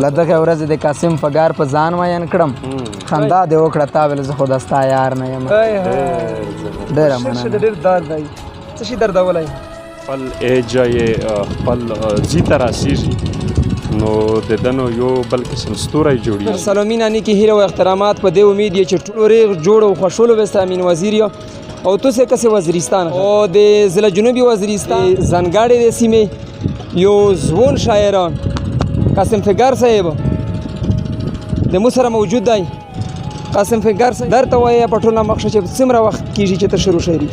له دغې ورځې د قاسم فګار په ځان مین کړم، خندا دې وکړه، تا ویل زه خو د ستا یار نه یم. ډېره مننه. ډېر درد دی، څه شي دردولی؟ خپل ایج یې خپل ځي ته راسیږي، نو د ده نو یو بل قسم ستوری جوړیږي. سلامین نیکې هیله او احترامات، په دې امید یې چې ټول ریغ جوړ او خوشحال وسته. امین وزیر یو او تاسو کسې وزیرستان او د ضلع جنوبي وزیرستان زنګاړې د سیمې یو ځوان شاعر قاسم فګار صاحب د مو سره موجود دی. قاسم فګار صاحب، درته وایې په ټوله مخ چې څومره وخت کیږي چې ته شروع شاعري؟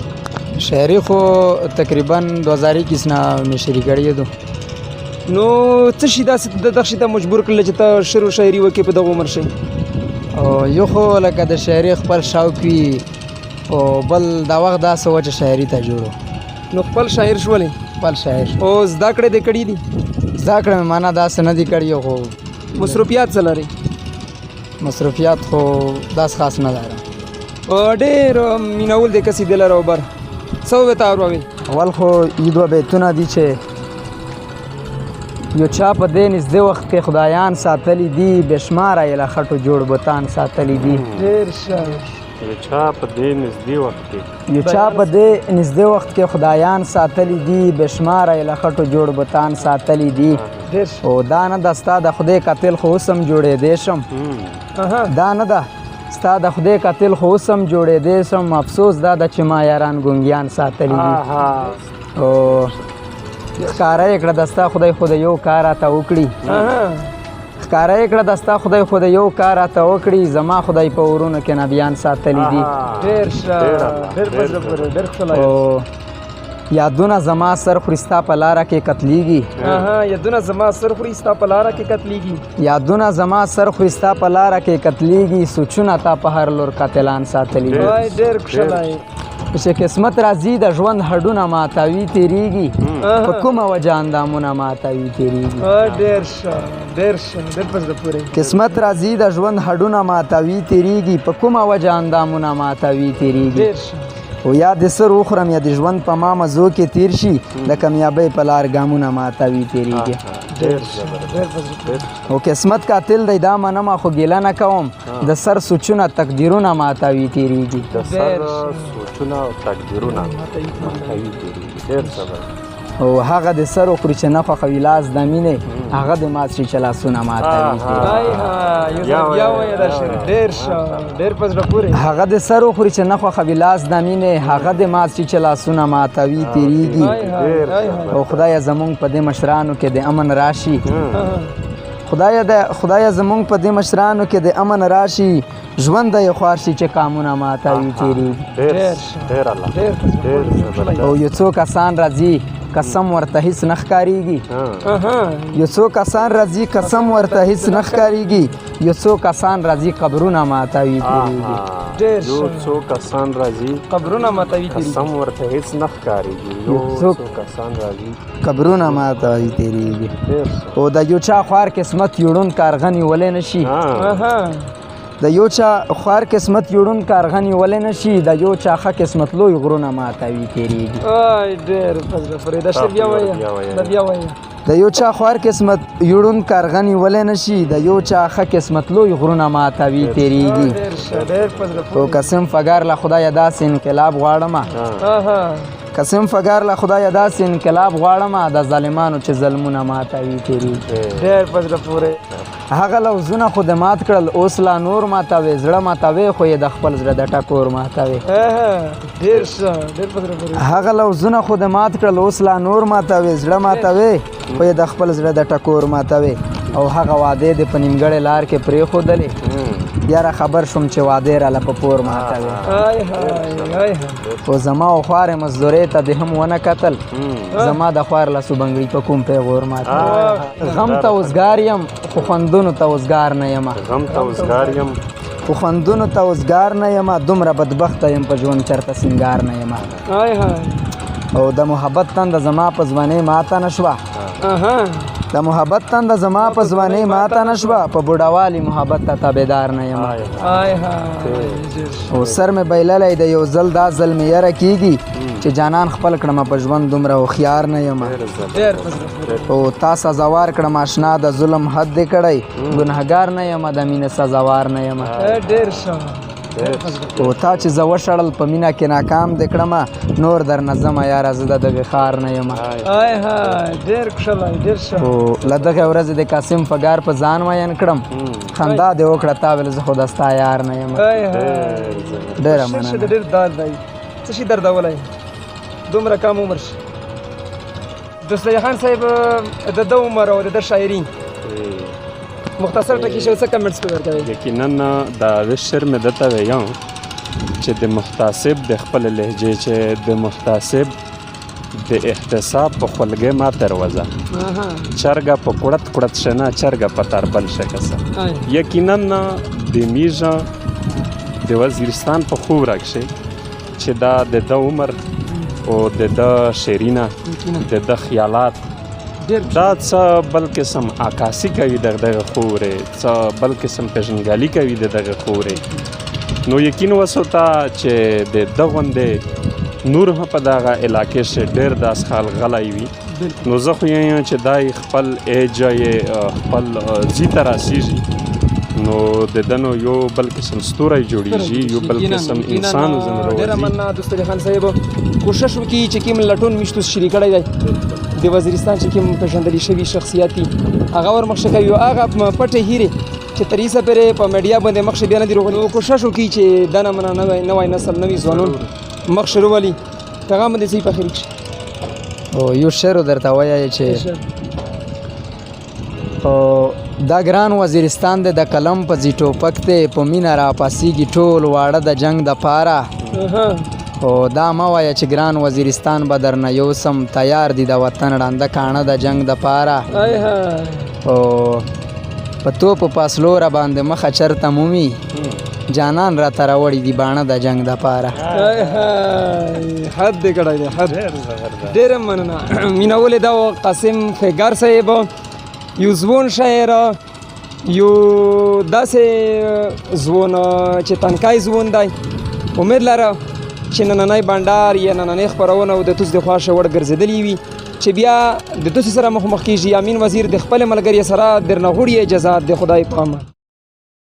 شاعري خو تقریبا 2021 نه مې شروع کړې ده. نو څه شي داسې د دغه شي ته مجبور کړل چې ته شروع شاعري وکړې په دغه عمر شي؟ او یو خو لکه د شاعري خپل شوق وي، او بل دا وخت داسې و چې شاعري ته جوړو. نو خپل شاعر شولې؟ خپل شاعر شو. او زده کړې دې کړې دي؟ زده کړې مې معنا داسې نه دي کړي، خو مصروفیات څه لري؟ مصروفیات خو داسې خاص نه لرم. ډېر مینول دې کسې دل راو بر څه وې ته اوروي؟ اول خو یو دوه بیتونه دي چې یو چا په دې نږدې وخت کې خدایان ساتلي دي، بېشماره یې له خټو جوړ بتان ساتلي دي. ډېر ښه. یو چا په دې نږدې وخت کې یو چا په دې نږدې وخت کې خدایان ساتلي دي، بېشماره یې له خټو جوړ بتان ساتلي دي. ډېر ښه. او دا نه ده ستا د خدای قاتل خو اوس هم جوړېدی شم، دا نه ده ستا د خدای قاتل خو اوس هم جوړېدی شم، افسوس دا ده چې ما یاران ګونګیان ساتلي دي. او ښکاره یې کړه د ستا خدای خو د یو کار راته وکړي، ښکاره یې کړه د ستا خدای خو د یو کار راته وکړي، زما خدای په ورونو کې نبیان ساتلي دي. ډېر ښه، ډېر په زړه پورې، ډېر ښکلی. او یادونه زما سر خوري ستا په لاره کې قتلیږي. یادونه زما سر خوري ستا په لاره کې قتلیږي. یادونه زما سر خوري ستا په لاره کې قتلیږي، سوچونه تا په هر لور قاتلان ساتلي دي. وای ډېر ښکلی. چې قسمت راځي د ژوند هډونه ماتوي تېرېږي، په کومه وجه اندامونه ماتوي تېرېږي. ډېر ښه، ډېر ښه، ډېر په زړه پورې. قسمت راځي د ژوند هډونه ماتوي تېرېږي، په کومه وجه اندامونه ماتوي تېرېږي. ډېر ښه. او یا د سر وخورم یا د ژوند په ما مزو کې تیر شي، د کامیابۍ په لار ګامونه ماتوي تېرېږي. ډېر زبردست. او قسمت قاتل دی دا منم، خو ګیله نه کوم، د سر سوچونه تقدیرونه ماتوي تېرېږي. د سر سوچونه او تقدیرونه ماتوي تېرېږي. ډېر زبردست. او هغه د سر وخوري چې نه خوښوي لاس د مینې، هغه د مات شي چې لاسونه ماتوي. بیا وایه دا شعر. ډېر ښه، ډېر په زړه پورې. هغه د سر وخوري چې نه خوښوي لاس د مینې، هغه د مات شي چې لاسونه ماتوي تېرېږي. او خدایه زمونږ په دې مشرانو کې د امن راشي، خدایه زمونږ په دې مشرانو کې د امن راشي، ژوند یې خوار شي چې قامونه ماتوي تېرېږي. ډېر الله، ډېر زبردست. او یو څو کسان راځي قسم ورته هیڅ نه ښکارېږي، یو څو کسان راځي قسم ورته هیڅ نه ښکارېږي، یو څو کسان راځي قبرونه ماتوي تېرېږي. یو څو کسان راځي قبرونه ماتوي تېرېږي، قسم ورته هیڅ نه ښکارېږي، یو څو کسان راځي قبرونه ماتوي تېرېږي. او د یو چا خوار قسمت یوړون کارغه نیولی نه شي، د یو چا خوار قسمت یوړون کارغه نیولی نه شي، د یو چا ښه قسمت لوی غرونه ماتوي تېرېږي. وای ډېر په زړه پورې. دا شعر بیا وایه، دا بیا وایه. د یو چا خوار قسمت یوړون کارغه نیولی نه شي، د یو چا ښه قسمت لوی غرونه ماتوي تېرېږي. او قسم فګار له خدایه داسې انقلاب غواړمه، قسم فګار له خدایه داسې انقلاب غواړمه، د ظالمانو چې ظلمونه ماتوي تېرېږي. ډېر په زړه پورې. هغه لوزونه خو د مات کړل اوس لا نور ماتوي، زړه ماتوي خو یې د خپل زړه د ټکور ماتوي. ډېر ښه، ډېر په زړه پورې. هغه لوزونه خو د مات کړل اوس لا نور ماتوي، زړه ماتوي خو یې د خپل زړه د ټکور ماتوي. او هغه وعدې د په نیمګړې لار کې پرېښودلې، یاره خبر شوم چې وعدې راله په پور ماتوي. او زما او خوارې مزدورې ته دې هم ونه کتل، زما د خوار لاسو بنګړي په کوم پیغور ماتوي. غم ته وزګار یم خو خوندونو ته وزګار نه یم، غم ته وزګار یم خو خوندونو ته وزګار نه یم، دومره بدبخته یم په ژوند چېرته سینګار نه یم. او د محبت تنده زما په ځوانۍ ماته نه شوه، د محبت تنده زما په ځوانۍ ماته نه شوه، په بوډاوالي محبت ته تابعدار نه یم. او سر مې بایللی دی یو ځل، دا ځل مې یره کېږي چې جانان خپل کړمه په ژوند دومره هوښیار نه یم. او تا سزاوار کړم آشنا د ظلم حد دې کړی، ګنهګار نه یم، د مینې سزاوار نه یم. ډېر ښه. او تا چې زه وشړل په مینه کې ناکام دې کړم، نور در نه ځمه یاره، زه د دغې ښار نه یم. آی های، ډېر کښلی، ډېر ښه. او له دغې ورځې د قاسم فګار په ځان مین کړم، خندا دې وکړه، تا ویل زه خو د ستا یار نه یم. آی های، ډېره شعر مننه. ډېر داد دی. څه شي دردولی دومره کم عمر شي؟ دوست خان صاحب، د ده عمر او د ده شاعري مختصر ټکي شو، څه کمنټس په ورکوي؟ یقینا دا د شعر مې درته ویم چې د محتسب د خپل لهجې، چې د محتسب د احتساب په خولګۍ ما تروزه، چرګه په کړت کړت شنه، چرګه په تربل شکسه. یقینا د میژه د وزیرستان په خوب راکښې چې دا د ده عمر او د ده شعرینه، د ده خیالات دا څه بل قسم عکاسي کوي د دغه خورې، څه بل قسم پېژندګلي کوي د دغه خورې. نو یقین وسوته چې د ده غوندې نور هم په دغه علاقې کښې ډېر داسې خلک غلی وي. نو زه خو یم چې دا یې خپل ایج یې خپل ځي ته راسېږي، نو د ده نو یو بل قسم ستوری جوړېږي، یو بل قسم انسان ځنه ډېره راوځي. مننه دوست خان صاحب. کوشش وکړي چې کوم لټون میشتو شریک کړی دی د وزیرستان چې کوم پېژندل شوي شخصیت دي، هغه ور مخ کوي، هغه پټې هیرې چې تر اوسه پورې په میډیا باندې مخ بیا نه دي راغلي. نو کوشش وکړي چې دا نه مننه نوی نسل، نوي ځوانان مخ شروع ولي پیغام باندې صحیح په خیر کښې. او یو شعر درته وایي چې او دا ګران وزیرستان دی د قلم په ځي ټوپک دی، په مینه راپاسېږي ټول واړه د جنګ د پاره. او دا مه وایه چې ګران وزیرستان به درنه یوسم، تیار دي د وطن ړانده کاڼه د جنګ د پاره. او په توپو پاسلو را باندې مخه چرته مومي، جانان راته راوړي دي باڼه د جنګ د پاره. حد دې کړی دی، حد. ډېره مننه مینولې. دا و قاسم فګار صاحب، یو ځوان شاعر، یو داسې ځوان چې تنکای ځوان دی. امید لره چې نننۍ بنډار یا نننۍ خپرونه د تاسو د خوښې وړ ګرځېدلې وي، چې بیا د تاسو سره مخ مخ کېږي امین وزیر د خپل ملګري سره درنه غوړي اجازه. د خدای په امان.